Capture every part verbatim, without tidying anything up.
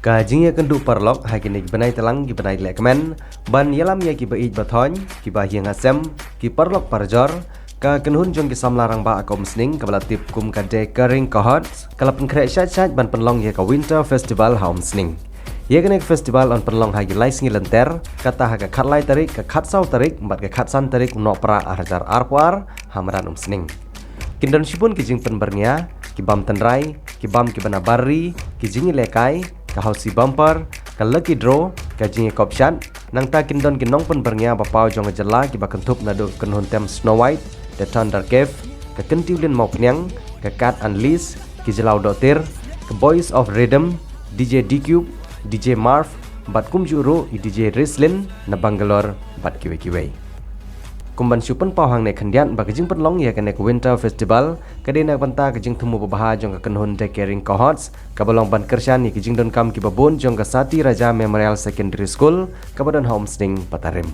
Ka jingïakynduh paralok ha kine ki bnai tlang ki bnai lehkmen ban ïalam ïa ki ba ïeit ba thoiñ, ki ba ïing ha sem, ki paralok parajor, ka kynhun jong ki samla rangbah ka Umsning kaba la tip kum ka Dei Kering Cohorts ka la pynkhreh shait shait ban pynlong ïa ka Winter Festival ha Umsning. Ïa kane ka festival yn pynlong ha ki lai sngi lynter, kata ha ka khatlai tarik, ka khatsaw tarik bad ka khatsan tarik u Nohprah ar hajar arphew ar ha madan Umsning. Kin don shibun ki jingpynbyrngia, ki bam tynrai, ki bam ki bna bar ri, ki jingïalehkai, ka housie bumper, ka lucky draw, ka jingïakop shad. Nangta kin don ki nongpynbyrngia ba paw jong ka jylla kiba kynthup naduh ka kynhun tem Snow White, The Thunder Cave, ka Kyntiwlyn Mawphniang, ka Kat Unleashed, ki Jyllaw Dohtir, ka Boys of Rhythm, D J D-Cube, D J Marv, bad kumjuh ruh i D J Rislin na Bangalore bad kiwei kiwei. Kum ban shu pynpaw hangne khyndiat ba ka jingpynlong ïa kane ka Winter Festival ka dei na ka bynta ka jingthmu babha jong ka kynhun Dei Kering Cohorts kaba long ban kyrshan ïa ki jingdonkam kiba bun jong ka Sati Raja Memorial Secondary School kaba don ha Umsning, Patarim.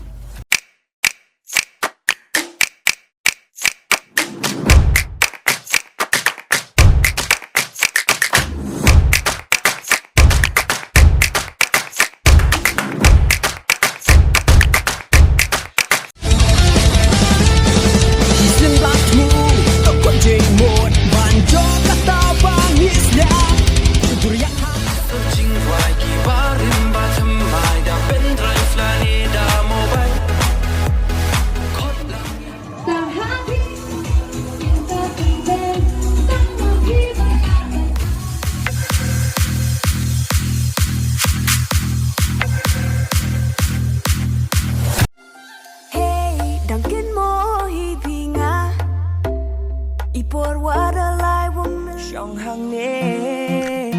Hey, dang kynmaw hi phi nga. I por wat la lai wym shong hangne.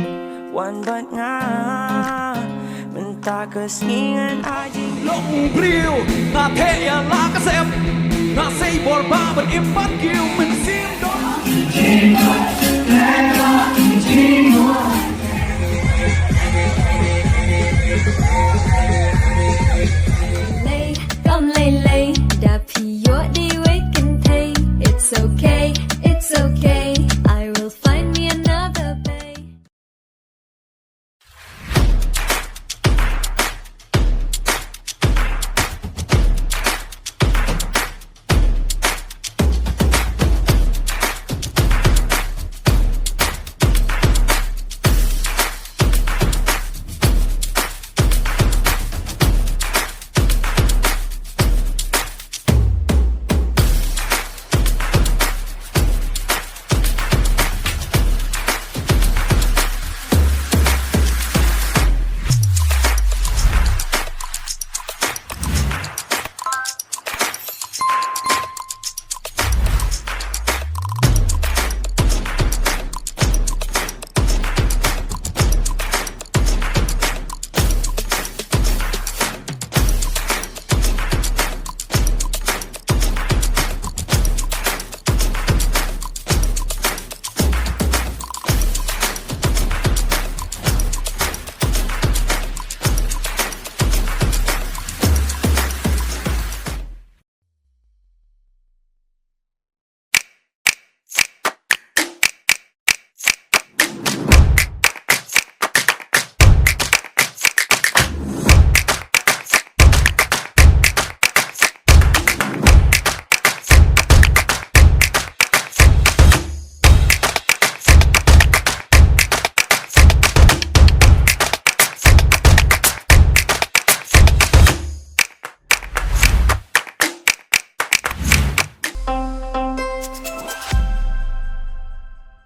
Wan bad nga. Mynta ka sngi ngan ai jingïalong briew. Nga theh ïa la ka sem. Nga sei bor ba ban im bad kiew mynsiem don.